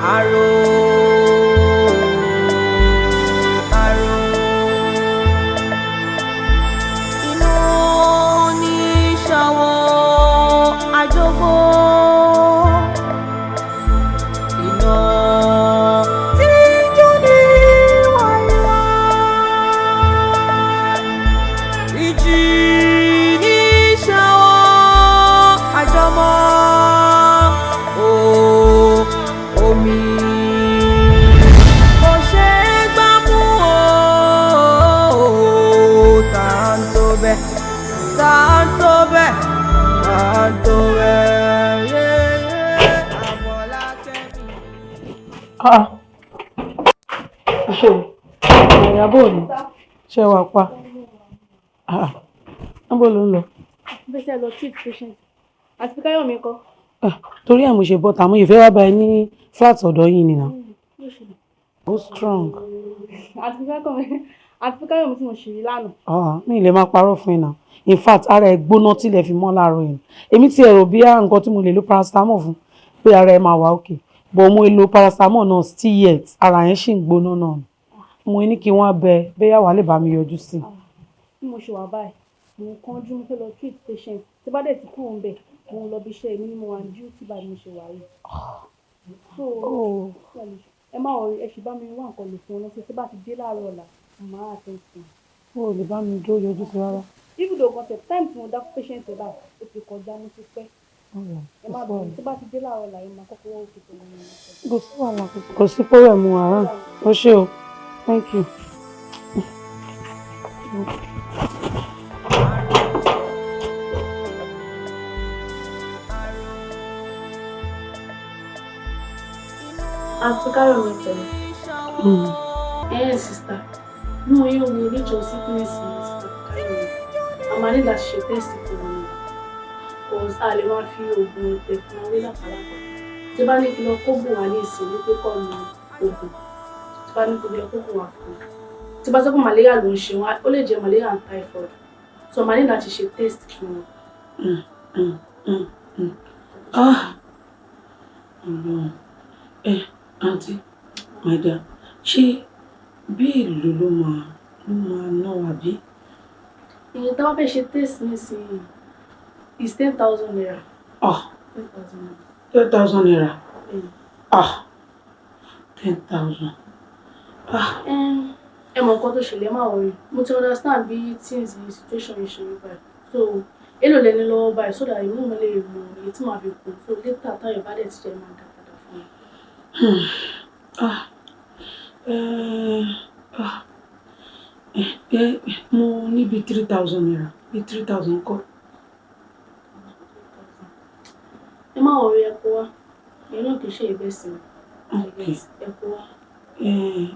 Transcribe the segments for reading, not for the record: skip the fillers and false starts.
Àrò, àrò. Inú ní ṣọwọ́ àjọgbó. Iná tí ń jó ní wáyíwá. Ìjì ní ṣọwọ́ àjọmọ́. O omi kò ṣe é gbámú o. Tá ń tó bẹ́ẹ̀, tá ń tó bẹ́ẹ̀, tá ń tó bẹ́ẹ̀, yéyé Àfọlákẹ́mi. Ah. Ṣé ìyàbọ̀ ni ṣe wà pa? Ah. Níbo ló ń lọ? Bẹ́sẹ̀ lọ treat patient. Àti Káyọ̀mí ńkọ́? Ah, torí ẹ̀ mo ṣe bọ́ta, mo ìfẹ́ wá bá ẹ ní flat ọ̀dọ̀ yìí nìyà. Go strong. Àti Káyọ̀mí tí mo ṣì rí lánàá. Ah, mi ì lè máa parọ́ fún ẹ náà. In fact, ara ẹ gbóná tílẹ̀ fi mọ́ láàárọ̀ yìí. Èmi ti ẹ̀rọ bí nǹkan tí mo lè lo paracetamol fún pé ara ẹ máa wà okay. But mo lo paracetamol náà, still yet ara yẹn ṣì ń gbóná náà. Mo ní kí wọ́n bẹ bóyá wàá lè bá mi yọjú sí i. Bí mo ṣe wà báyìí, mo ń kánjú, mo fẹ́ lọ treat patient. Tí bá dẹ̀ ti kúrò ńbẹ̀, mo ń lọ ibi iṣẹ́ mi ní mo wà ní duty báyìí mo ṣe wà yìí. So, ẹ má worry, ẹ ṣì bá mi wá nǹkan lò fún wọn lọ́sẹ̀ tí bá ti dé láàárọ̀ ọ̀la, mo máa attend sí wọn. O ò lè bá mi dúró yọjú sí rárá? Even though gan sef, time tí mo dá fún patient ẹ báyìí, ó ti kọjá, mo ti pẹ́. Ẹ má bínú, tí bá ti dé láàárọ̀ ọ̀la, yìí máa kọ́kọ́ wọ́n òkè tó lọ. Kò sí wàhálà, kò sí problem around. O ṣé o. Thank you. Àti Káyọ̀mí tẹ̀lé. Ẹ sister, bí mo yóò wo nature sickness yìí, sister Káyọ̀mí, a máa ní láti ṣe test fún wọn ni. Cause a lè máa fi oògùn ẹ̀tẹ̀ fún wọn wé lápàlápà. Tí bá ní kí lọ kó bùn wá ní ìsìn ní pé kọ́ lu oògùn. Tí bá ní kí lọ kó bùn wá fún wọn. Tí bá sọ pé malaria ló ń ṣe wọn, ó lè jẹ́ malaria and typhoid. So a máa ní láti ṣe test fún wọn. Ah! Ọlọ́run. Ẹ, aunty, my dear, ṣé bí èlò ló máa ná wa bí? Ìyẹn tí wọ́n fẹ́ ṣe test nísìnyí is ₦10,000. Ah! ₦10,000. ₦10,000. Mm. Ah! 10,000. Ah! Ẹ mọ nǹkan tó ṣẹlẹ̀, má worry. Mo ti understand bí things yìí, situation yìí ṣe rí báyìí. So, èló lẹ ní lọ́wọ́ báyìí so that èmi náà lè mọ èyí tí màá fi kún. So later táyọ̀ bá dẹ̀ ti jẹ́, máa dá padà fún mi. Ah! Eh, ah! Eh, eh, mo ní bí ₦3,000, bí 3,000 kọ́. Ẹ má worry, ẹ kó wá. Ìyẹn náà kì í ṣe ìbẹ́sìn mi. Okay. Ẹ kó wá. Eh,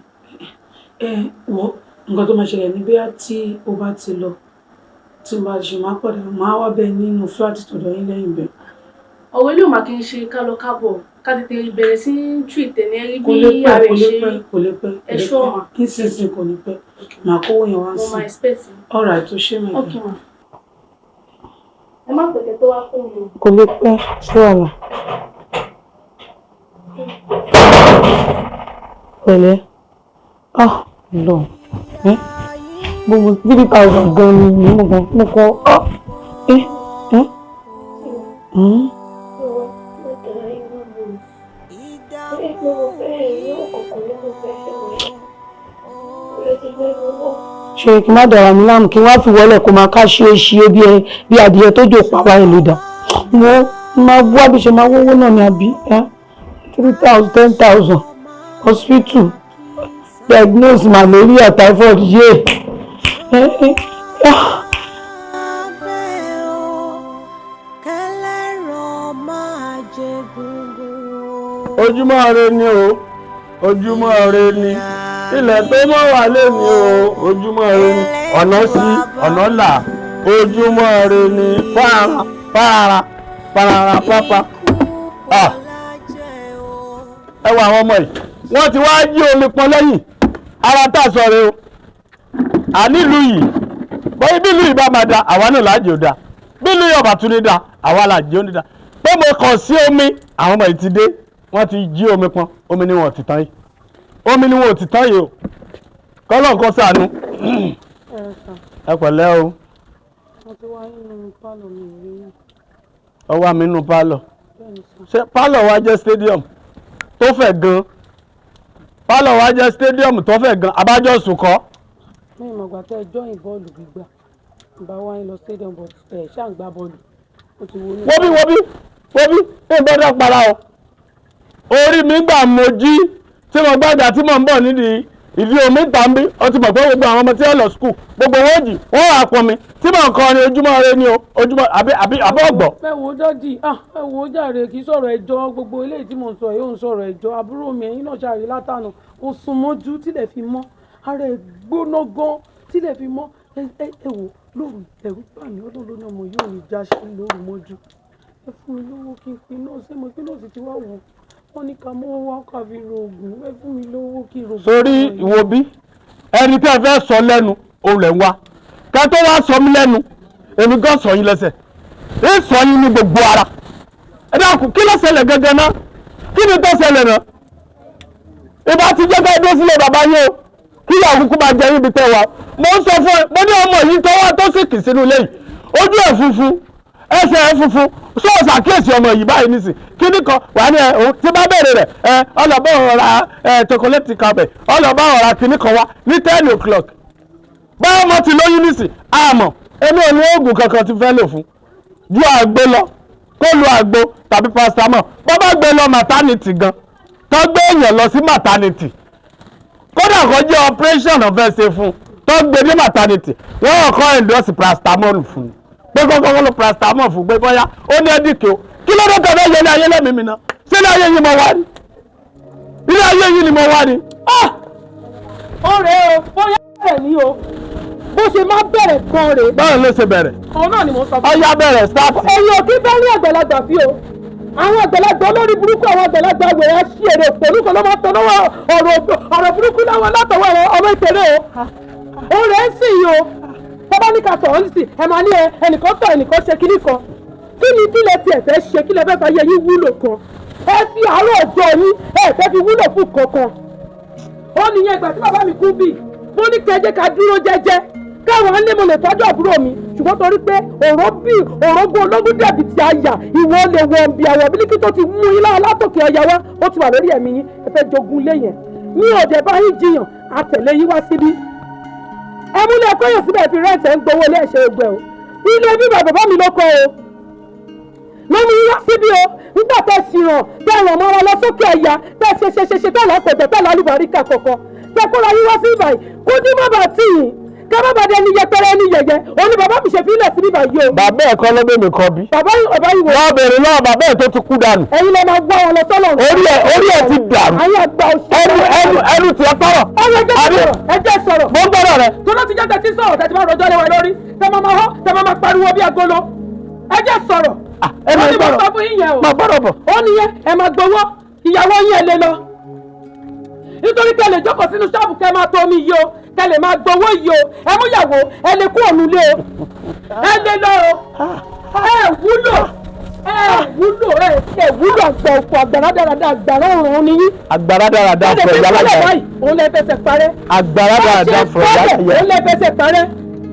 eh, wọ́ nǹkan tó máa ṣẹlẹ̀ ní bóyá tí o bá ti lọ, tí mo bá ṣe máa padà, máa wá bẹ́ẹ̀ nínú flat tọ̀dọ̀ yín lẹ́yìn bẹ́ẹ̀. Ọ̀rọ̀ ilé ò máa kí n ṣe ká lọ kábọ̀, ká tètè bẹ̀rẹ̀ sí ní treat ẹ̀ ní ẹ rí Kò bí lè pẹ́, ara kò ẹ̀ lè ṣe pẹ́, rí. kò lè pẹ́, kò Ẹ lè ṣọ́ pẹ́. mà. Nísinsìnyí kò ní pẹ́. Màá kówó yẹn wá Mo sí. máa expect yín. All right, o ṣé, my dear. Okay ma. Ẹ má pẹ̀kẹ́ tó wá fún mi o. Kò lè pẹ́, sí wàhálà. Pẹ̀lẹ́. Ah, lọ. Ẹ́ gbogbo 3,000 gan ni mo kàn mo kọ. Ah! Ẹ́ ẹ́. Hmm. Ṣe kí n má dàrá mi láàmú, kí n wá fi wọlé kó máa ká ṣe é ṣe bí ẹ bí adìyẹ tó jò pa wáyé ló dà mo máa wá bí ṣe máa wówó náà ni àbí 3,000, 10,000, hospital diagnose malaria, typhoid, yé ẹ ẹ ah. Abẹ́ o, kẹlẹ́rọ̀ máa jẹ gungun. Ojúmọ́ ire ni o, ojúmọ́ ire ni, ilẹ̀ tó mọ́ wà lẹ́ni o, ojúmọ́ ire ni, ọ̀nà sí ọ̀nà là, ojúmọ́ ire ni, fara fara farara pápá. Ah! Ẹ wo àwọn ọmọ yìí, wọ́n ti wá jí omi pọn lẹ́yìn ara tá a sọ rẹ o. Ànílùú yìí bóyá bí ìlú yìí bá máa da, àwa náà láàjì ò da. Bí ìlú yìí ọba tún ní da, àwa làjì ó ní da. Pé mo kàn sí omi, àwọn ọmọ yìí ti dé, wọ́n ti jí omi pọn. Omi ni wọn ò ti tán yìí, omi ni wọn ò ti tán yìí o. Kọ́lọ̀ nǹkan sànú. Ẹ pẹ̀lẹ́ o. Mo ti wá nínú pálọ̀, mi ò rí yín. Ọwọ́ mi nínú pálọ̀? Bẹ́ẹ̀ ni sà. Ṣé pálọ̀ wa jẹ́ stadium tó fẹ̀ gan? Pálọ̀ wa jẹ́ stadium tó fẹ̀ gan abájọ́ sùkọ́. Mi ìmọ̀ ìgbà tẹ́ ẹ join bọ́ọ̀lù gbígbà bá wá yín lọ stadium, but ẹ ṣáà ń gbá bọ́ọ̀lù, ó ti wo ní. Wóbí, wóbí, wóbí, ní gbọ́dọ̀ para o. Orí mi gbà mo jí tí mo gbàgbà tí mo ń bọ̀ nídìí ìdí omi ta ń bí. Ó ti mọ̀ pé gbogbo àwọn ọmọ tí wọ́n lọ school, gbogbo wọn jì wọ́n wà pọn mi tí mò ń kọrin ojúmọ́ ire ni o, ojúmọ́ àbí àbí àbí ọ̀gbọ̀. Ẹ wo daddy, ah, ẹ wo jàre, kì í sọ̀rọ̀ ẹjọ́. Gbogbo eléyìí tí mo ń sọ yóò ń sọ̀rọ̀ ẹjọ́. Àbúrò mi, ẹ̀yin náà ṣàrí látànà, ó sùn mọ́jú tílẹ̀ fi mọ́, ara ẹ̀ gbóná gan tílẹ̀ fi mọ́. Ẹ ẹ ẹ wò, lóru ẹ̀rù bà mí. Ọlọ́run ló ní ọmọ yóò ní já sí lóru mọ́jú. Ẹ fún mi lówó kí n pe nọ́ọ̀sì. Ẹ mọ̀ pé nọ́ọ̀sì ti wá wò, wọ́n ní ká mọ́ wá ká fi ro oògùn. Ẹ fún mi lówó kí n ro oògùn. Sórí ìwo bí ẹni tí ẹ fẹ́ sọ lẹ́nu òun lẹ̀ ń wá ká tó wá sọ mí lẹ́nu, èmi gan sọ yín lẹ́sẹ̀, ń sọ yín ní gbogbo ara. Ẹ dákun, kí ló ṣẹlẹ̀ gangan náà? Kí ni tó ṣẹlẹ̀ náà? Ìbá ti jẹ́ ká ẹ dé sílẹ̀ bàbá yín o, kí ìyá kúkú máa jẹ níbi tẹ́ wa. Mo ń sọ fún ẹ, mo ní ọmọ yìí tó wá tó sì kì sínú ilé yìí, ojú ẹ̀ funfun, ẹsẹ̀ ẹ̀ funfun. Sọ ṣàkíyèsí ọmọ yìí báyìí nísìn kíní kan wà ní ẹ òun tí bá bẹ̀rẹ̀ rẹ̀ ẹ ọlọ́bọ̀ ọ̀ra ẹ chocolate kan bẹ̀, ọlọ́bọ̀ ọ̀ra kíní kan wá ní 10 o'clock. Báwo mo ti lóyún nísìn àmọ́ èmi ò ní oògùn kankan tí fẹ́ lò fún ju àgbo lọ, kó lu àgbo tàbí paracetamol. Bọ́ bá gbé lọ maternity gan, tó gbé èèyàn lọ sí maternity, kódà kó jẹ́ operation ọ̀fẹ́ ṣe fún un, tó gbé dé maternity, wọ́n kọ́ endorse paracetamol fún un pé kọ́kọ́ ló paracetamol fún pé bóyá ó ní ẹ́díkì o. Kí ló dé tẹ̀lé yẹlé ayé lẹ́mìí mi náà? Ṣé ilé ayé yìí mo wá ní? Ilé ayé yìí ni mo wá ní. Ó rèé o, bóyá bẹ̀rẹ̀ ní o, bó ṣe máa bẹ̀rẹ̀ gan rèé. Báwo ló ṣe bẹ̀rẹ̀? Òun náà ni mo sọ fún. Ọyá, bẹ̀rẹ̀, start. Ẹ̀yin ò kí bẹ́ẹ̀ ní àgbàlagbà fi o. Àwọn àgbàlagbà olórí burúkú, àwọn àgbàlagbà wẹ̀rẹ̀ aṣíèrè òpònú kan ló máa tọ́ lọ́wọ́ ọ̀rọ̀ burúkú láwọn látọwọ́ ọmọ ìpèrè o. Òun rẹ̀ ń sìn yìí o. Bọ́bá ní ká sọ̀rọ̀ nísì, ẹ máa ní ẹ ẹnìkan sọ, ẹnìkan ṣe kíní kan. Kí ni kí lẹ tiẹ̀ fẹ́ ṣe? Kí lẹ fẹ́ fàyè yín wúlò kan? Ẹ fi àárọ̀ ọjọ́ yín, ẹ fẹ́ fi wúlò fún kankan. Ó nìyẹn. Ìgbà tí bàbá mi kú bì, mo ní kẹjẹ ká dúró jẹ́jẹ́ káwọn lé, mo lè tọ́jú àbúrò mi, ṣùgbọ́n torí pé òró bí òrógún ológun dẹ̀bi tí a yà, ìwọ lè wọ bí àwọn bílíkì tó ti mú yín lára látòkè ọ̀yà wá, ó ti wà lórí ẹ̀mí yín. Ẹ fẹ́ jogun lé yẹn, mi ò dẹ̀ bá yín jiyàn, àtẹ̀lé yín wá síbí. Ẹ múlẹ̀ kọ́yọ̀ síbẹ̀, fi rent, ẹ̀ ń gbowó ilé ẹ̀ṣẹ̀ ogbẹ̀ o. Ilé bíbà bàbá mi ló kọ́ o ló mú yín wá síbí o. Nígbà tẹ́ ṣìràn, tẹ́ ràn mọ́ra lọ sókè ọ̀yà, tẹ́ ṣe ṣe ṣe ṣe, tẹ́ lọ́pọ̀jọ́, tẹ́ lálùbáríkà kọ̀ọ̀kan, tẹ́ kóra yín wá sí ìbàyìí, kójú má bàa tì yín, kẹ́ má bàa dẹni yẹpẹrẹ, ẹni yẹyẹ. Òun ni bàbá mi ṣe fílẹ̀ sí bíbà yìí o. Bàbá ẹ̀ kọ́ ló bẹ̀ mí kọ́ bí. Bàbá yìí, bàbá yìí wò. Wọ́n bèrè lọ́wọ́ bàbá ẹ̀ tó ti kú dànù. Ẹ̀yin lè máa gbọ́ wọn lọ sọ́lọ̀. Orí ẹ̀ ti dàrú. Ayé àgbà òṣèlú. Ẹnu ẹnu ẹnu tiẹ̀ tọrọ. Ọ̀rọ̀ ẹjẹ́ sọ̀rọ̀, ẹjẹ́ sọ̀rọ̀. Mo ń gbọ́dọ̀ rẹ. Tó ló ti jẹ́ tẹ́tí sọ̀rọ̀, tẹ́tí máa rọjọ́ lé wa lórí, tẹ́ máa máa họ́, tẹ́ máa máa pariwo bí agolo. Ẹjẹ́ sọ̀rọ̀. Ẹ Ó máa ní mo gbọ́dọ̀. sọ fún yín yẹn o. Máa gbọ́dọ̀ bọ̀. Ó nìyẹn, ẹ máa gbowó ìyàwó yín, ẹ lè lọ nítorí kẹ́ lè jókòó sínú ṣọ́ọ̀bù, kẹ́ máa tó omi yìí o, kẹ́ lè máa gbowó yìí o. Ẹ mú ìyàwó, ẹ lè kú òun lé o, ẹ lè lọ o. Ẹ wúlò, ẹ wúlò, ẹ ẹ wúlò. Àgbà òfò, àgbàrá dáradára, àgbàrá òrùn ni yín. Agbára dáradára Ẹ lè fún fi ẹ̀yà kọ́lẹ̀ láyà. báyìí, òun lè fẹsẹ̀ parẹ́. Agbára dáradára fún ẹ̀yà láyà. Òun lè fẹsẹ̀ parẹ́.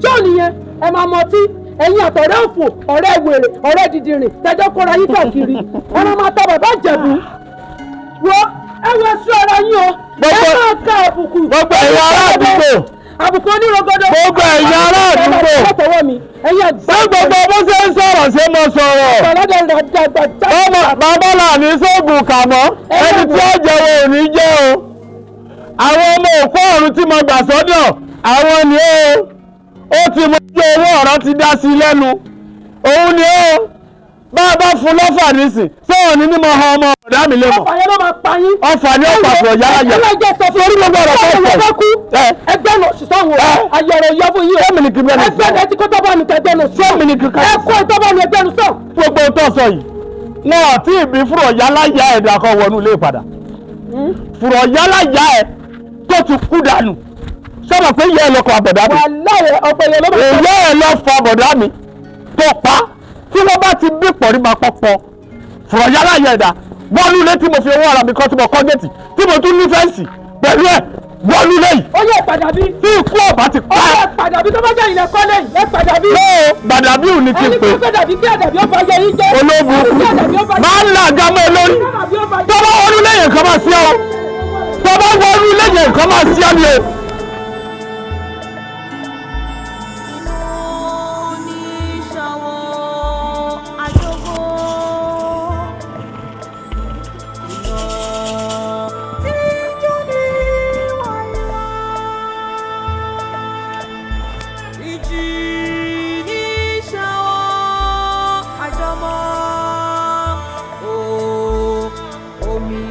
Ṣé ò nìyẹn? Ẹ máa mọtí, ẹ̀yin àtọ̀rẹ́ òfò, ọ̀rẹ́ wèrè, ọ̀rẹ́ dìdìrìn, tẹjọ́ kóra yín káàkiri. Ẹ máa máa ta bàbá Ìjẹ̀bú. Wo, ẹ wọ ẹsùn ara yín o, ẹ máa ka àbùkù. Gbogbo ẹ̀yin ará àdúgbò. Àbùkù onírògọdọ. Gbogbo ẹ̀yin ará àdúgbò. Látọwọ́ mi, ẹ̀yin àgbà. Ṣé gbogbo bó ṣe ń sọ̀rọ̀ ṣé mo sọ̀rọ̀? Ọmọ bàbá là ní sóògùn kàmọ́, ẹni tí ó jẹ́wọ́ ò ní jẹ́ o. Àwọn ọmọ òkú ọ̀run tí mo gbà sọ́dọ̀, àwọn ni ó. Ó ti mọ ojú owó, ọ̀rọ̀ ti dá sí lẹ́nu. Òun ni ó. Bá a bá fún lọ́fà nísìn, ṣé òun ní ní mo han ọmọ ọ̀dá mi lé mọ̀? Ọfà yẹn ló máa pa yín. Ọfà ni ó pàṣẹ ọ̀yá ayà. Ẹlẹ́jẹ̀ sọ fún Sórí gbogbo ọ̀rọ̀ tó Ọ̀rọ̀ sọ. bá kú. Ẹ. Ẹgbẹ́ lọ sí sọ́hun o. Ayọ̀rọ̀ yọ fún yín o. Sẹ́mi ni kí n bẹ́ẹ̀ Ẹgbẹ́ ẹ ti kó tọ́ bá mi kẹgbẹ́ lọ sọ́hun. Sẹ́mi ni kí n ká. Ẹ kó ìtọ́ bá mi ẹgbẹ́ lọ sọ́hun. Gbogbo tó sọ yìí, wọn ò tí ì bí fúrọ̀ yálà yá ẹ̀dá kan wọnú ilé padà. Fúrọ̀ yálà yá ẹ̀ tó ti kú dànù, sọ́mọ pé ìyá ẹ̀ lọ́kọ̀ àbọ̀dá mi? Wàláhì, ọ̀pọ̀ èèyàn ló máa Ìyá ẹ̀ lọ fọ àbọ̀dá mi tó pa. Tí wọ́n bá ti bí pọ̀rí máa pọ̀ pọ̀ fúrọ̀ yálà yá ẹ̀dá. Wọnú ilé tí mo fi owó ara mi kọ́, tí mo kọ́ géètì, tí mo tún ní fẹ́ǹsì pẹ̀lú ẹ̀, wọnú ilé yìí. Ó yẹ padà bí. Tí ikú ọ̀bá ti pa. Ó yẹ padà bí, tó bá jẹ́ ilẹ̀ kọ́lé yìí, ẹ padà bí. Lóò gbàdàbí ò ní kí n Ẹni pè. tó gbàdàbí kí àdàbí ó fàyè yín jẹ́. Olóògùn Kí àdàbí ó fàyè. máa ń là gámọ́ ẹ lórí. Tó bá wọnú ilé yẹn, nǹkan máa sí ọ. Tó bá wọnú ilé yẹn, nǹkan máa sí ọ ni o. Oníṣòwò àjogò iná tí jó ní wáyíwá. Ìjì níṣòwò àjọmọ́ o, omi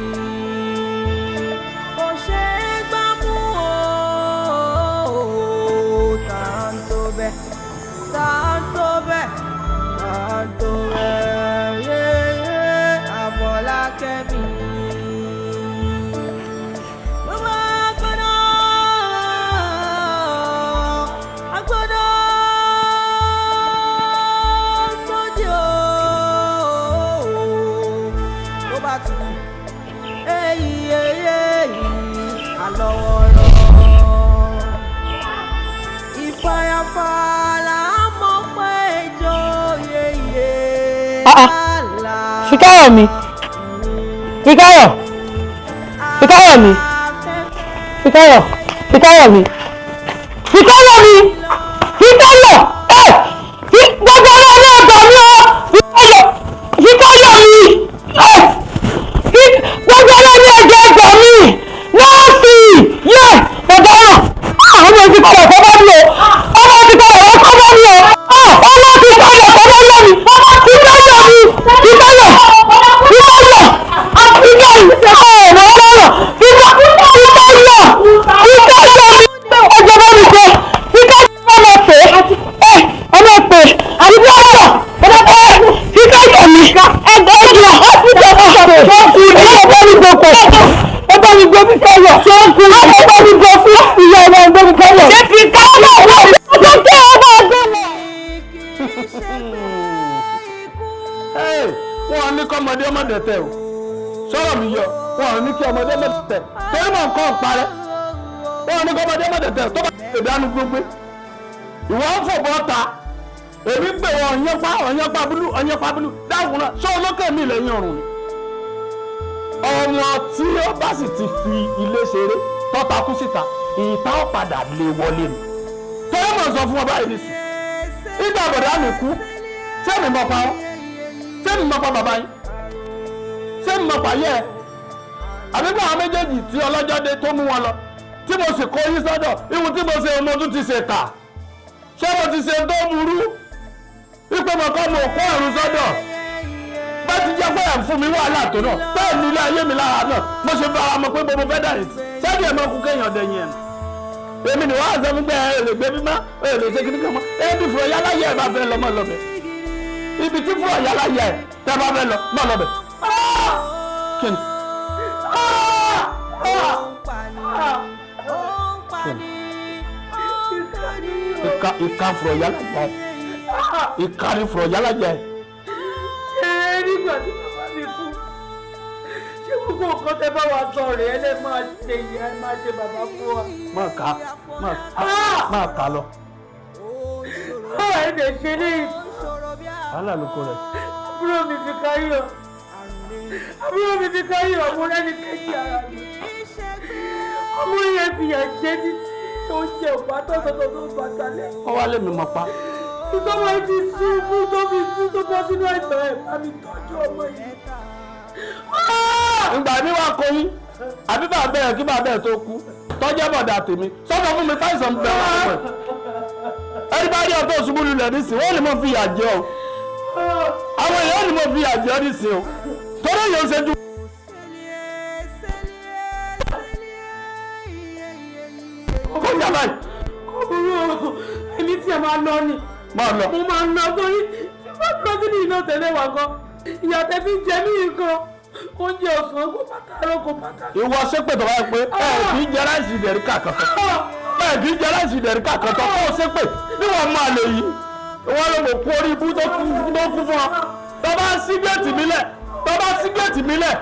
kò ṣe é gbámú o, tá ń tó bẹ́ẹ̀, tá ń tó bẹ́ẹ̀, tá ń tó bẹ́ẹ̀, yéyé Àfọlákẹ́mi. Gbogbo agbọ́dọ̀ agbọ́dọ̀ sódì o, tó bá tutù èyí èyí èyí àlọ́wọ́rọ́. Ìfàyàfà là á mọ̀ pé ejò yeye. Ah, ah. Fíkáyọ̀ mi, Fíkáyọ̀, Fíkáyọ̀ mi, Fíkáyọ̀, Fíkáyọ̀ mi, Fíkáyọ̀ mi, Fíkáyọ̀ ẹ gbogbo ọ̀rọ̀ ní ọgbà mi o. Fíkáyọ̀, Fíkáyọ̀ mi ẹ gbogbo ọ̀rọ̀ ní ẹgbẹ́ ọgbà mi. Nọ́ọ̀sì yẹ ọ̀daràn, ọmọ ti padà kọ́ bá mi o, ọmọ ti padà wọ́n kọ́ bá mi o, ọmọ ti padà kọ́ bá mi. Fíkáyọ̀ mi, Fíkáyọ̀, Fíkáyọ̀, Fíkáyọ̀, ọ̀rọ̀ ọ̀rọ̀, Fíkáyọ̀, Fíkáyọ̀ mi, ẹjọ́ bá mi pé Fíkáyọ̀, bá mi pè é, ẹ bá pè Fíkáyọ̀, ẹ Fíkáyọ̀ mi, ẹjọ́ hospital, ẹ bá mi gbé pọ̀, ẹ bá mi gbé Fíkáyọ̀, ẹ bá mi gbé fún ìyá ẹ bá mi gbé Fíkáyọ̀. Ṣé Fíkáyọ̀ wà lọ́jọ́ tí ẹ bá gbé lọ? Hey, wọn ní kọ́mọdé ọmọdé tẹ o, sọ̀rọ̀ mi yọ. Wọn ní kí ọmọdé ọmọdé tẹ torí mọ̀ nǹkan parẹ́. Wọn ní kọ́mọdé ọmọdé tẹ tó bá tẹ dánú gbogbo. Ìwọ ń fò bọ́ ta, èmi ń pè wọ́n ọ̀yánpá ọ̀yánpá búlú ọ̀yánpá búlú dáhùn náà sọ olókè mi lẹ́yìn ọ̀run ni. Ọmọ tí ó bá sì ti fi ilé ṣeré tọ́ta kú síta, ìta ó padà lé wọlé ni. Torí mọ̀ sọ fún ọ báyìí nísìn, nígbà bọ̀dá mi kú, ṣé mi mọ̀ pa ọ́? Ṣé mi mọ̀ pa bàbá yín? Ṣé mi mọ̀ pa yẹ́ ẹ? Àbí bí àwọn méjèèjì tí ọlọ́jọ́ dé tó mú wọn lọ, tí mo sì kó yín sọ́dọ̀, ihun tí mo ṣe, mo tún ti ṣe kà. Ṣé mo ti ṣe tó burú wípé mo kọ́ mo kó àrùn sọ́dọ̀? Bá ti jẹ́ pé ẹ̀ ń fún mi wàhálà tó náà, bẹ́ẹ̀ ni ilé ayé mi lára náà mo ṣe fara mọ́ pé mo fẹ́ dàrí sí sẹ́ni ẹ̀ máa kú kéèyàn dẹ̀yìn ẹ̀. Èmi ni wàá sọ fún pé ẹ lè gbé mímọ́, ẹ lè ṣe kíní kan mọ́. Ẹbí fúnra yálà yẹ ẹ bá fẹ́ lọ mọ́ lọ́bẹ̀. Ibi tí fúnra yálà yẹ ẹ tẹ́ bá fẹ́ lọ mọ́ lọ́bẹ̀. Kí ni? Ìka ìka fúnra yálà yẹ ẹ, ìka ni fúnra yálà yẹ ẹ. Ṣé nígbà tí bàbá mi kú, ṣé gbogbo nǹkan tẹ bá wa sọ rèé? Ẹ lè máa ṣe ìyá, ẹ máa ṣe bàbá fún wa. Máa kà á, máa kà á, máa kà á lọ. Báwa ẹ lè ṣe ní Wàhálà ló kó rẹ̀. Àbúrò mi Fíkáyọ̀, àbúrò mi Fíkáyọ̀, ọmọ rẹ́ni kejì ara mi. Ọmọ yẹn fìyà jẹ títí, oúnjẹ ò bá tọ̀tọ̀tọ̀ tó bàtà lẹ̀. Wọ́n wá lé mi mọ̀ pa. Ìtọ́wọ́ ẹ ti sún fún tó fi sún tó bọ́ sínú àìsàn, ẹ̀ bá mi tọ́jú ọmọ yìí. Ìgbà mi wá kọ yín, àbí bàbá ẹ̀ kí bàbá ẹ̀ tó kú tọ́jẹ́ bọ̀dà tèmi sọ́sọ́ fún mi káìsàn bẹ̀rẹ̀ wá pẹ̀. Ẹni bá rí ọtọ́ ṣubú lulẹ̀ nísìn, wọ́n ní mo fi ìyà jẹ ọ́. Àwọn èèyàn ní mo fi ìyà jẹ ọ́ nísìn o, torí èèyàn ṣe ju. Kó yà báyìí. Kò burú o, èmi tí ẹ máa lọ ni. Máa lọ. Mo máa ń lọ torí tí wọ́n lọ sínú iná tẹ̀lé wa gan. Ìyà tẹ fi ń jẹ mí gan. Oúnjẹ ọ̀sán kò bàtà lọ, kò bàtà. Ìwọ ṣépè tó bá yẹ pé ẹ kì í jẹ ráìsì ìdẹ̀ríkà kankan, ẹ kì í jẹ ráìsì ìdẹ̀ríkà kankan, kó o ṣépè bí wọ́n máa lè yí wọ́n ló mọ̀ kú orí ibú tó kú, tó kú fún ọ. Tó bá sí géètì mi lẹ̀, tó bá sí géètì mi lẹ̀,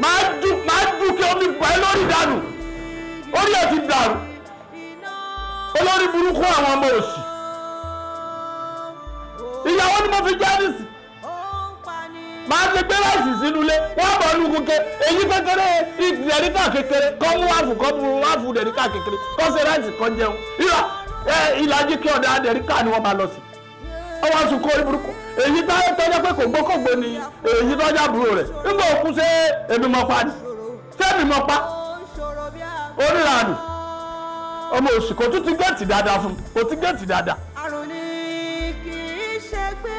Máa ju máa ju kí omi bà ẹ́ lórí dànù. Orí ẹ̀ ti dàrú. Olórí burúkú àwọn ọmọ òsì. Ìyàwó ni mo fi jẹ́ nísì. Máa ti gbé rice sínú ilé, wọ́n bọ̀ ní kúkẹ́, èyí kékeré, derica kékeré, kọ́ mú wáfù, kọ́ mú wáfù derica kékeré, kọ́ ṣe rice kọ́ jẹun. Ìlà ìlàjì kí ọ̀dà derica ni wọ́n máa lọ sí. Ọwọ́ àsùnkò orí burúkú, èyí tó tọ́jọ́ pé kò gbókògbó ni èyí tọ́jà àbúrò rẹ̀. Nígbà òkú ṣé èmi mọ̀ pa ni? Ṣé èmi mọ̀ pa? Oníranù. Ọmọ òsì kò tún ti gẹ̀ẹ́tì dáadáa fún un, kò ti gẹ̀ẹ́tì dáadáa. Àrùn ni kì í ṣe pé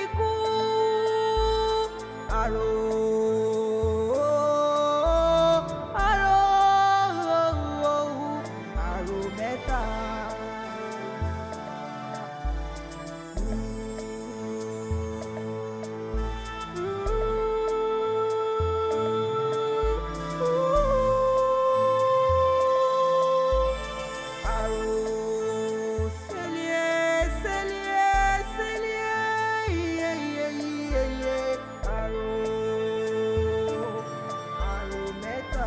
ikú. Àrùn, àrùn, àrùn mẹ́ta. Àrùn sẹ́lẹ̀ sẹ́lẹ̀ sẹ́lẹ̀ iye iye iye iye. Àrùn, àrùn mẹ́ta.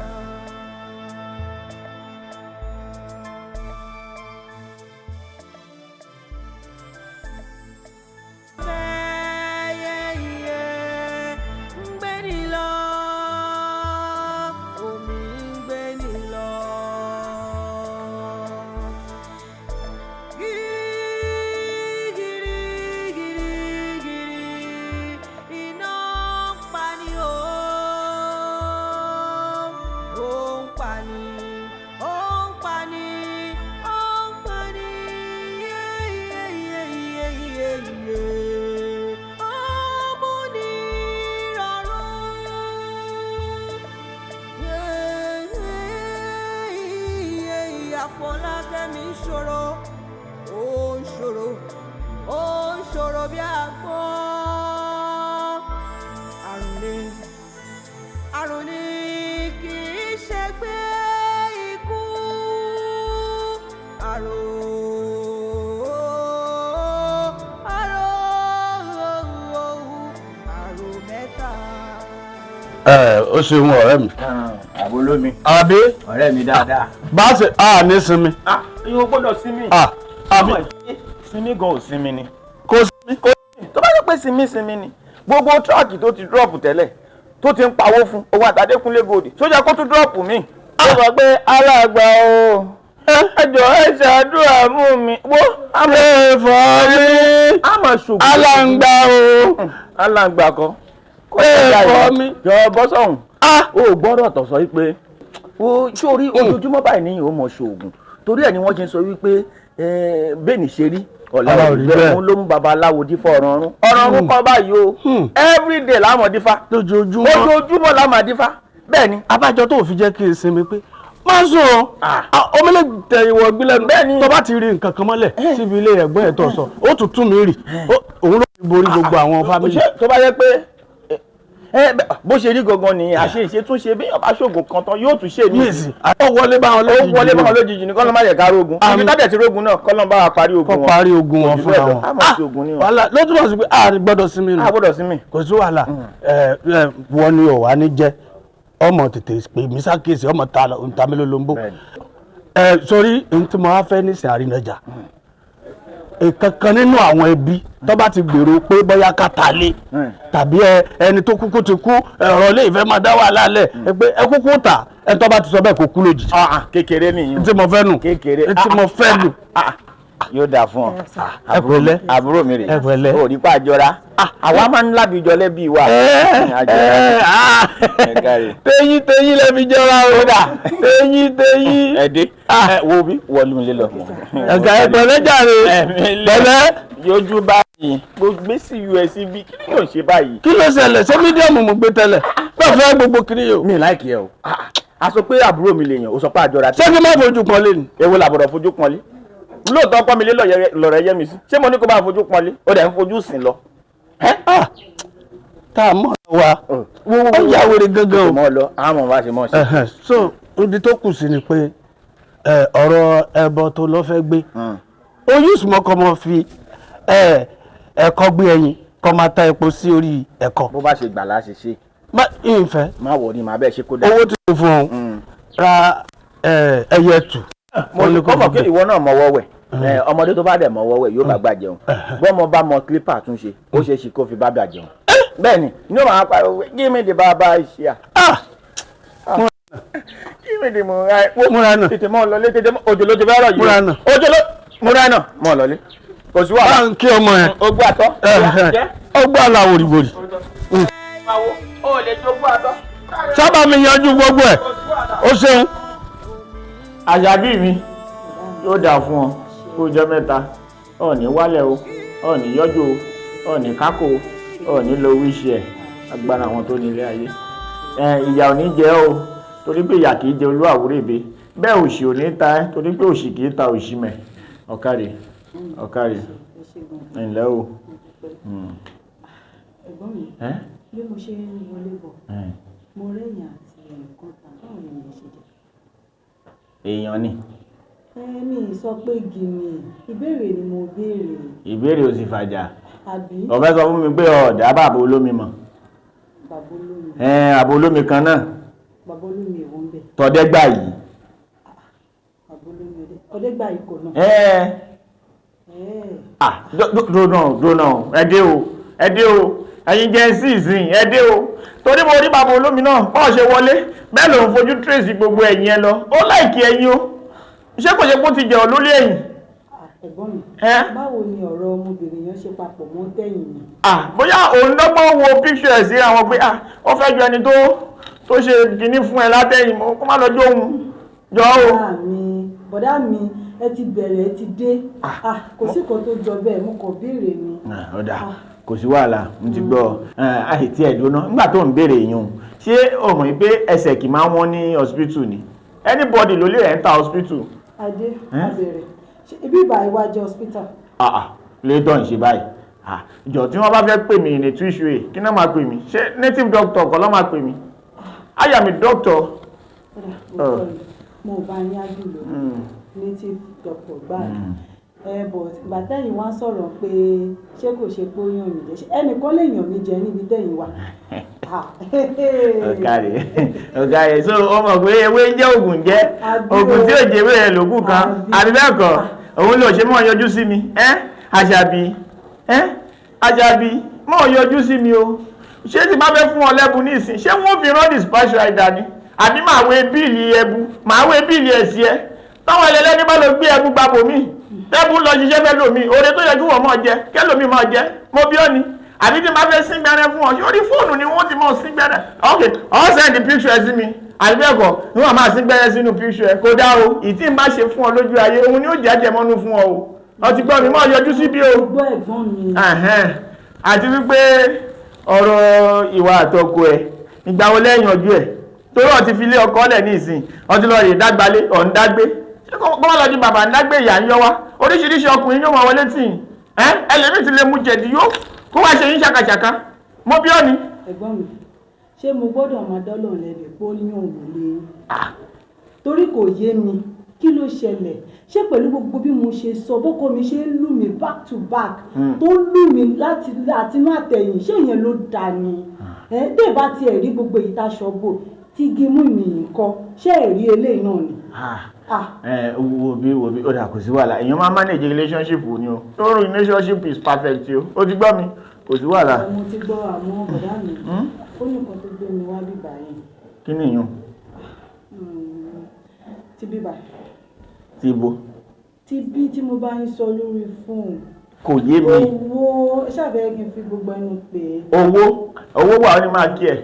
Yẹ́yẹ́ ń gbé ni lọ, omi ń gbé ni lọ. Gírí gírí gírí iná ń pani o, ó ń pani, ó ń pani, ó ń pani, yéyéyéyéyé. Ó mú ní rọrùn. Yéyéyé Àfọlákẹ́mi ń ṣòro, ó ń ṣòro, ó ń ṣòro bí àgbọn. Àrùn ni, àrùn ni kì í ṣe pé ikú. Àrùn, àrùn, àrùn mẹ́ta. Ẹ ó ṣeun ọ̀rẹ́ mi. Àbólómi. Àbí? Ọ̀rẹ́ mi dáadáa. Bá a ṣe a ní sinmi. Ìwọ gbọ́dọ̀ sinmi. Àbí? Sinmi gan ò sinmi ni. Kò sinmi. Kò sinmi. Tó bá jẹ́ pé sinmi sinmi ni. Gbogbo tíráàkì tó ti drop tẹ́lẹ̀ tó ti ń pawó fún owó àtàdékúnlé gold tó jẹ́ kó tún drop mi. Ó sọ pé alàgbà o, ẹ jọ̀ọ́ ẹ ṣàdúrà fún mi. Wo Ẹ̀fọ́ mi. A máa ṣògùn. Alàǹgbà o. Alàǹgbà kọ́. Ẹ̀fọ́ mi. Jọ bọ́ sọ̀hún. O gbọ́dọ̀ tọ̀ sọ wípé o sórí ojoojúmọ́ báyìí ní ìhòòhò mọ̀ ṣoògùn, torí ẹ̀ ni wọ́n ṣe ń sọ wípé bẹ́ẹ̀ ni ṣe rí ọ̀la Ọlá ò rí bẹ́ẹ̀. òun ló mú babaláwo dífá ọ̀rọ̀ ọ̀run ọ̀rọ̀ ọ̀run kọ́ báyìí o, everyday láwọn dífá. Lójoojúmọ́. Ojoojúmọ́ láwọn dífá, bẹ́ẹ̀ ni. Abájọ tó fi jẹ́ kí n sinmi pé má sùn o, omi lè tẹ ìwọ gbílẹ̀ Bẹ́ẹ̀ ni. tó bá ti rí nǹkan kan mọ́lẹ̀ síbi ilé ẹ̀gbọ́n ẹ̀ tó sọ, ó tún tún mi rì, òun ló fi borí gbogbo àwọn family. Ṣé tó bá yẹ pé bó ṣe rí gangan nìyẹn, àṣe ìṣètúnṣe bí ọba ṣoògùn kan tán yóò tún ṣe mí. Míìsì ó wọlé bá wọn Ó lójijì. wọlé bá wọn lójijì ní kọ́lọ́ má yẹ ká rógun. Àmín. Ibi tá dẹ̀ ti rógun náà kọ́lọ́ bá wa parí ogun Kọ́ wọn. parí ogun wọn Kò jù fúnra bẹ́ẹ̀ lọ. wọn. A máa ṣe ogun ní wọn. Wàhálà ló túbọ̀ sí pé a gbọ́dọ̀ sinmi nù. A gbọ́dọ̀ sinmi. Kò sí wàhálà. Ẹ ẹ wọ́n ní ò wá ní jẹ́ ọmọ tètè pè mí sákèsì ọmọ ta ta mélòó ló ń bò. Bẹ́ẹ̀ni. Ẹ sórí ohun tí mo wá fẹ́ nísìnyí àrínájà, ìkankan nínú àwọn ẹbí tó bá ti gbèrò pé bóyá ká ta lé tàbí ẹni tó kúkú ti kú, ọ̀rọ̀ ilé ìfẹ́ máa dá wàhálà lẹ̀, ẹ pé ẹ kúkú tà, ẹ tó bá ti sọ bẹ́ẹ̀ kó kú lójijì. Kékeré nìyí. Tí mo fẹ́ nù. Kékeré. Tí mo fẹ́ nù. Yóò dáa fún ọ. Ẹ pẹ̀lẹ́. Àbúrò mi rè. Ẹ pẹ̀lẹ́. O rí pa àjọra. Àwa máa ń lábìjọ lẹ́bí wa. Àjọra. Ẹ káre. Tẹyín tẹyín lẹ fi jọra o. Tẹyín tẹyín. Ẹ dé. Ẹ wo bí wọlé mi lé lọ. Ẹ̀ka ẹ pẹ̀lẹ́ jàre. Pẹ̀lẹ́. Yọjú báyìí. Gbogbo sí us bí kí ni yóò ṣe báyìí? Kí ló ṣẹlẹ̀? Ṣé medium mo gbé tẹ́lẹ̀? Bẹ́ẹ̀ fẹ́ gbogbo kiri yìí o. Mi láìkí ẹ o. A sọ pé àbúrò mi lè yàn, o sọ pé àjọra. Ṣé kí n má fojú kan lé ni? Èwo làbọ̀dọ̀ fojú pọ́nlé? Lóòótọ́ pọ́n mi lé lọ̀rọ̀ yẹ́ mi sí. Ṣé mo ní kó bá fojú pọ́nlé? Ó dẹ̀ ń fojú sìn lọ. Tá a mọ̀ wa. Ó yà wèrè gangan o. Mọ́ lọ, àmọ̀ bá ṣe mọ́ ṣe. Ẹ̀hẹ̀n, so ibi tó kù sí ni pé ọ̀rọ̀ ẹbọ tó lọ fẹ́ gbé, oyún ìsúnmọ́ kọ́ mọ́ fi ẹ̀kọ́ gbé ẹyin kọ́ máa ta epo sí orí ẹ̀kọ́. Bó bá ṣe gbà láṣẹ ṣe. Má ìfẹ́. Má wọ̀ ni màá bẹ́ẹ̀ ṣe kó dáa. Owó tí mo fún ọ ra ẹyẹ tù. Mo ní kọ́ mọ̀ pé ìwọ náà mọwọ́ wẹ̀. Ọmọdé tó bá dẹ̀ mọwọ́ wẹ̀ yóò bá gbà jẹun. Bọ́mọ bá mọ clipper tún ṣe, ó ṣeé ṣe kó fi bá gbà jẹun. Bẹ́ẹ̀ni, ní o máa pariwo give me the bàbá ìṣíà. Give me the múra. Múra náà. Tètè mọ́ ọ lọlé, tètè mọ́ òjò ló ti fẹ́ rọ̀ yìí. Múra náà. Òjò ló múra náà mọ́ ọ lọlé. Kò sí wàhálà. Bá ń kí ọmọ yẹn. Ó gbọ́ àtọ́. Ó gbọ́ àlà wòrìwòrì. Ó lè jogún àtọ́. Sábà mi yanjú gbogbo ẹ̀. Ó ṣeun. Àṣàbí mi yóò dà fún ọ kó jọ mẹ́ta. Ọ̀ ní wálẹ̀ o, ọ̀ ní yọjú o, ọ̀ ní kákò o, ọ̀ ní lo wíṣì ẹ̀, agbára àwọn tó nílé ayé. Ìyà ò ní jẹ ọ́ o, torí pé ìyà kìí jẹ olú àwúrèbe. Bẹ́ẹ̀ òṣì ò ní ta ẹ́, torí pé òṣì kìí ta òṣì mẹ̀. Ọ̀kàrè, ọ̀kàrè, ǹlẹ́ o. Ẹ̀gbọ́n mi, bí mo ṣe ń wọlé bọ̀, mo rẹ́yìn àti ẹ̀ẹ̀kan tà, báwo ni mo ṣe jẹ́? Èèyàn ni. Mi sọ pé gìnì, ìbéèrè ni mo béèrè. Ìbéèrè ò sì fàjà. Àbí? Ó fẹ́ sọ fún mi pé ọ̀dà bàbá olómi mọ̀. Bàbá olómi. Bàbá olómi kan náà. Bàbá olómi èwo ń bẹ̀? Tọ́dẹ́gbà yìí. Bàbá olómi ọ̀dẹ́gbà yìí kò náà. Dóná dóná, ẹ dé o, ẹ dé o, ẹ̀yin jẹ́ sí ìsìn, ẹ dé o. Torí mo rí bàbá olómi náà, bọ́ọ̀ ṣe wọlé, bẹ́ẹ̀ ló ń fojú tírèsì gbogbo ẹ̀yìn ẹ lọ. Ó láìkí ẹ̀yìn o. Ṣé kò ṣe kó ti jẹ ọ lórí ẹ̀yìn? Ẹ̀gbọ́n mi, báwo ni ọ̀rọ̀ ọmọbìnrin yẹn ṣe papọ̀ mọ́ tẹ̀yìn mi? Bóyá òun dọ́gbọ́n wo picture ẹ̀ sí àwọn pé ó fẹ́ ju ẹni tó ṣe kinní fún ẹ látẹ̀yìn mọ́, kó má lọ jó òun jọ o. Bọ̀dá mi, ẹ ti bẹ̀rẹ̀, ẹ ti dé. Kò sí kan tó jọ bẹ́ẹ̀, mo kàn béèrè ni. Ọ̀dà, kò sí wàhálà, mo ti gbọ́. Àìtí ẹ̀ dúná nígbà tó ń béèrè yín o, ṣé o mọ̀ pé ẹsẹ̀ kì máa wọ́n ní hospital ni? Anybody ló lè enter hospital. Adé, abẹ̀rẹ̀. Ibi ìbà iwájú hospital. Létọ̀ ń ṣe báyìí. Ìjọ tí wọ́n bá fẹ́ pè mí ní tíṣù kí náà máa pè mí? Ṣé native doctor kọ́ ló máa pè mí? I am a doctor. Mo bá yín ájú lórí native doctor gbáà. But ìgbà tẹ́yìn wá sọ̀rọ̀ pé ṣé kò ṣe pé ó yàn mí jẹ, ẹnìkan lè yàn mí jẹ níbi tẹ́yìn wà. Ọ̀kàrẹ̀, ọ̀kàrẹ̀, so ó mọ̀ pé ewé ń jẹ́ ògùn jẹ́, ògùn tí ò jẹ́ ewé rẹ̀ lògùn kan, àbí bẹ́ẹ̀ kọ́, òun ló ṣe mọ́ yọjú sí mi, Àṣàbí, Àṣàbí, mọ́ yọjú sí mi o. Ṣé tí bá fẹ́ fún ọ lẹ́bùn ní ìsìn, ṣé wọ́n fi rán dispatch rider ni? Àbí màá wé bíìlì ẹbu, màá wé bíìlì ẹ̀sì ẹ? Táwọn ẹlẹ́lẹ́ni bá lọ gbé ẹbu gbapò mi, tẹ́bù lọ ṣiṣẹ́ fẹ́ lómi, oore tó yẹ kí wọ́n máa jẹ, kẹ́lòmí máa jẹ, mo bí ọ́ ni. Àbí tí máa fẹ́ sín gbẹ́rẹ́ fún ọ, orí fóònù ni wọ́n ti máa sín gbẹ́rẹ́. Ok, ọ send the picture sí mi, àbí bẹ́ẹ̀ kọ́, ni wọ́n máa sín gbẹ́rẹ́ sínú picture ẹ, kó dá o, ìtí ń bá ṣe fún ọ lójú ayé, òun ni ó jẹ́ àjẹmọ́nú fún ọ o. Ọ ti gbọ́ mi, máa yọjú síbí o. Gbọ́ ẹ̀gbọ́n mi. Àti wípé ọ̀rọ̀ ìwà àtọkọ ẹ̀, ìgbà wo lẹ́yìn ọjọ́ ẹ̀? Torí ọ ti fi lé ọkọ lẹ̀ ní ìsìn, ọ ti lọ rè dágbalé, ọ̀ ń dágbé. Ṣé kó má lọ di bàbá ń dágbé ìyá ń yọ wá? Oríṣiríṣi ọkùnrin yóò máa wọlé tì í. Ẹlẹ́mìí ti lè mú jẹ̀dí yó kó wá ṣe yín ṣàkàṣàkà. Mo bí ọ́ ni. Ẹ̀gbọ́n mi, ṣé mo gbọ́dọ̀ máa dọ́lọ̀ lẹ́bi pé ó ní òun lé? Torí kò yé mi, kí ló ṣẹlẹ̀? Ṣé pẹ̀lú gbogbo bí mo ṣe sọ, bókọ mi ṣe ń lù mí back to back, tó ń lù mí láti àtinú àtẹ̀yìn, ṣé ìyẹn ló dà ni? Tẹ́ ẹ bá tiẹ̀ rí gbogbo èyí táṣọ bò, tí igi mú mi nǹkan, ṣé ẹ rí eléyìí náà ni? Wo bí wo bí, ó dà, kò sí wàhálà. Èèyàn máa manage relationship ni o. No relationship is perfect o. Ó ti gbọ́ mi, kò sí wàhálà. Mo ti gbọ́, àmọ́ bọ̀dá mi, ó ní nǹkan tó gbé mi wá bíbá yẹn. Kí ni ìyún? Ti bíbá. Ti ibo? Ti bí tí mo bá ń sọ lórí fóònù. Kò yé mi. Owó, ẹ ṣàfẹ́ kí n fi gbogbo ẹnu pè é. Owó, owó wà, ó ní máa kí ẹ.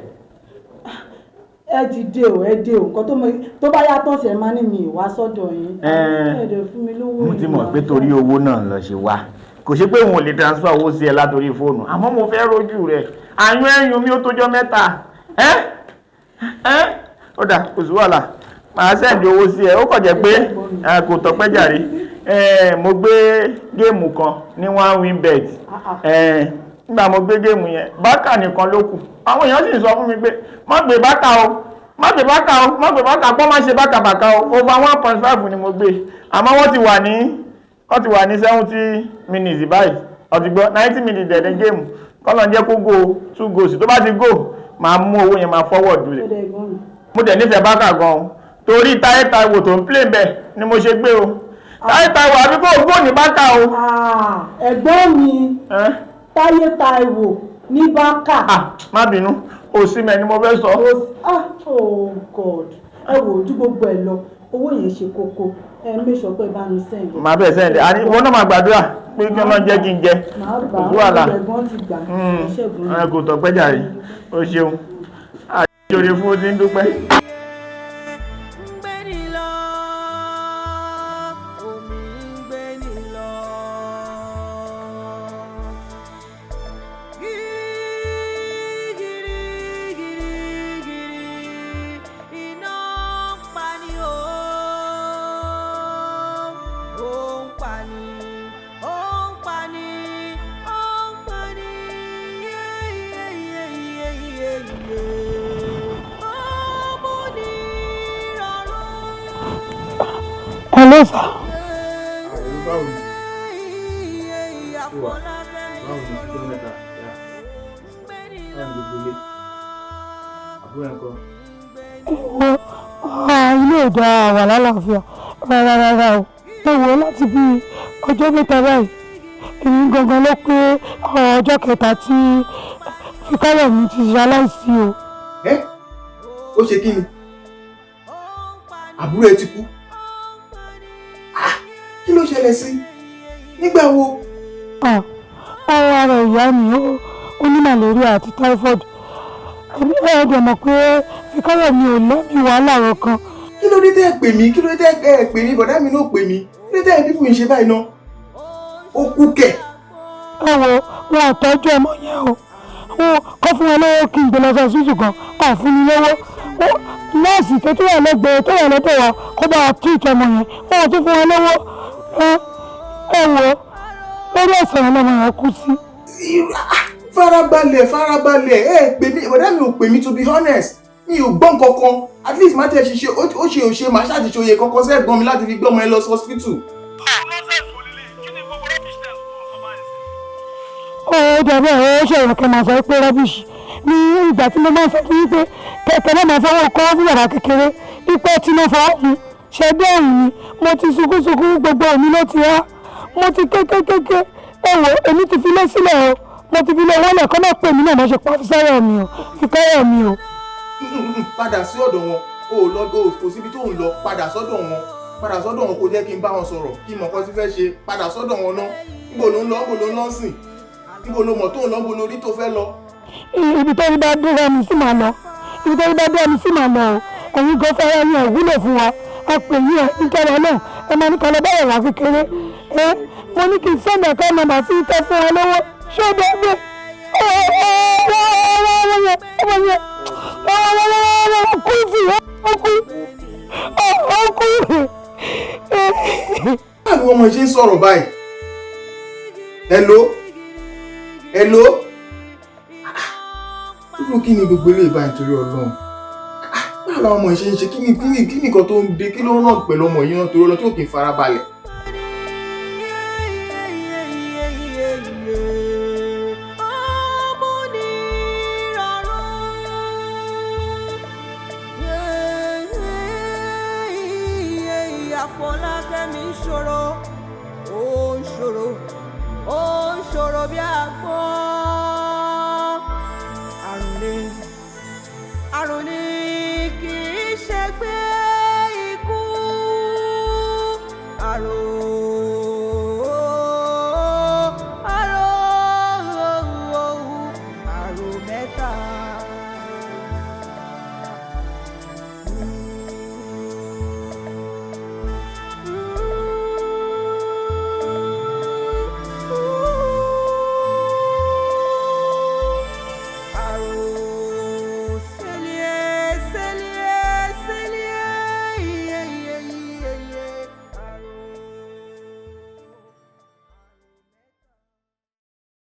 Ẹ ti dé o, ẹ dé o, nǹkan tó mọ tó bá yàtọ̀ sí ẹ máa ní mi ìwá sọ́dọ̀ yín. Ẹ dẹ̀ fún mi lówó. Mo ti mọ̀ pé torí owó náà lọ ṣe wá. Kò ṣe pé òun ò lè transfer owó sí ẹ látòrí fóònù, àmọ́ mo fẹ́ rojú rẹ̀. Àyún ẹ̀yún mi ó tójọ́ mẹ́ta. Ó dà, kò sí wàhálà. Màá send owó sí ẹ, ó kàn jẹ́ pé kò tọ́pẹ́ jàre. Mo gbé géèmù kan ní one win bet. Nígbà mo gbé géèmù yẹn, bákà nìkan ló kù. Àwọn èèyàn sì ń sọ fún mi pé má gbé bákà o, má gbé bákà o, má gbé bákà, pọ́n má ṣe bákà bàkà o. Over 1.5 ni mo gbé. Àmọ́ wọ́n ti wà ní 70 minutes báyìí. Ó ti gbọ́ 90 minutes dẹ̀ ní géèmù. Kọ́lọ̀ ń jẹ́ kó go two goals. Tó bá ti go, Máa mú owó yẹn, máa forward rẹ̀. Ó dẹ̀, ẹ̀gbọ́n mi. Mo dẹ̀ nífẹ̀ẹ́ Bákà gan-an torí Táyé Táíwò tó ń play bẹ́ẹ̀ ni mo ṣe gbé o. Táyé Táíwò, àbí kò gbó ní Bákà o. Ah, ẹ̀gbọ́n mi. Ẹ́? Táyé Táíwò ní Bákà. Ah, má bínú, òsínmẹ ni mo fẹ́ sọ. Ah, oh God, ẹ wò ojú gbogbo ẹ lọ, owó yẹn ṣe kókó. Ẹ make sure pé ẹ bá mi send. Màá bẹ̀ send. Àní ìwọ náà máa gbàdúrà pé kí Ọlọ́run jẹ́ kí n jẹ. Màá gbà. Kò sí wàhálà. Á, ẹ̀gbọ́n ti gbà. Ẹ ṣẹ́gun. Ẹ kò tọ́pẹ́ jàre, o ṣeun, àjòrè fún o ti ń dúpẹ́. Ń gbé ní lọ, omi ń gbé ní lọ. Gírígírí gírígírí, iná ń pani o, ó ń pani, ó ń pani, ó ń pani, yéyéyéyéyé. Ó mú ní rọrùn. Hello, sir. Àìrí, báwo ni? Ó wà. Báwo ni ọjọ́ mẹ́ta? Yá. Báwo ni gbogbo ilé? Àbúrò ẹ̀ ńkọ́? Ilé ò dáa, wà lálàáfíà rárá rárá o. Ẹ wò ó, láti bí ọjọ́ 3 báyìí, èmi gangan ló pé ọjọ́ kẹta tí Fíkáyọ̀mí ti ṣe aláìsí o. Ẹ́, ó ṣe kí ni? Àbúrò ẹ ti kú? Ah, kí ló ṣẹlẹ̀ sí? Nígbà wo? Ah, ara rẹ̀ ìyá mi, ó ní malaria àti typhoid. Ẹ ẹ dẹ̀ mọ̀ pé Fíkáyọ̀mí ò lẹ́mìí wàhálà kankan. Kí ló dé tẹ́ ẹ pè mí? Kí ló dé tẹ́ ẹ pè mí? Bọ̀dá mi náà pè mí. Kí ló dé tẹ́ ẹ bíbù ń ṣe báyìí náà? Ó kú kẹ̀? Ẹ wo, wọn ò tọ́jú ọmọ yẹn o. Wọn kọ́ fún wọn lọ́wọ́ kí n gbé lọ sí ọsibítù kan, kọ́ fún mi lọ́wọ́. Nọ́ọ̀sì tó tún wà lẹ́gbẹ̀ẹ́ tó wà lọ́dọ̀ wa kó bá wa treat ọmọ yẹn, wọn ò tún fún wọn lọ́wọ́. Ẹ wo, lórí ẹ̀sẹ̀ yẹn lọ́mọ yẹn kú sí. Farabalẹ̀, farabalẹ̀. Ẹ pè mí, bọ̀dá mi ò pè mí. To be honest, mi ò gbọ́ nǹkan kan. At least má tẹ̀ ṣiṣẹ́, ó ṣe ò ṣe, màá ṣàtìṣe oyè kankan sẹ́gbọ́n mi láti fi gbé ọmọ ẹ lọ sí hospital. Ó dàbí ẹ̀, ó ṣòro kẹ́ máa sọ pé rubbish ní ìgbà tí mo máa ń sọ fún yín pé kẹ̀kẹ́ náà máa fọwọ́ kọ́ fún bàbá kékeré ipò tí mo fọwọ́ mu ṣe bẹ́ẹ̀ ni. Mo ti sunkún sunkún, gbogbo òní ló ti há, mo ti kékékéké. Ẹ wò, èmi ti fi lé sílẹ̀ o, mo ti fi lé wọlé kọ́ náà pè mí náà, mo ṣe pa Físáyọ̀ mi o, Fíkáyọ̀ mi o. Padà sí ọ̀dọ̀ wọn. O ò lọ, o kò síbi tó ń lọ. Padà sọ́dọ̀ wọn, padà sọ́dọ̀ wọn, kó jẹ́ kí n bá wọn sọ̀rọ̀, kí n mọ̀ kọ́ sí fẹ́ ṣe. Padà sọ́dọ̀ wọn náà. Níbo ló ń lọ? Níbo ló ń lọ sìn? Níbo ló mọ̀ tó ń lọ? Níbo lórí tó fẹ́ lọ? Ibi tó ní bá dúró mi sí màá lọ, ibi tó ní bá dúró mi sí màá lọ o. Ẹ̀yin gan fẹ́rẹ́ yín ẹ̀ wúlò fún wa. A pè yín, ẹ̀ nítorí náà ẹ máa ní kọlọ báyọ̀ wá kékeré. Ẹ mo ní kí n send account number sí tẹ́ fún wa lọ́wọ́. Ṣé o dẹ́ gbé ọmọ yẹn, ọmọ yẹn kú sí, ó kú, ó kú. Báwo ni ọmọ ṣe ń sọ̀rọ̀ báyìí? Hello, hello. Irú kí ni gbogbo eléyìí báyìí nítorí Ọlọ́run? Báwo làwọn ọmọ yìí ṣe ń ṣe? Kí ni nǹkan tó ń dé? Kí ló ń ràn pẹ̀lú ọmọ yìí náà torí Ọlọ́run tí ò kì í farabalẹ̀? Àfọlákẹ́mi ń ṣòro, ó ń ṣòro, ó ń ṣòro bí àgbọn.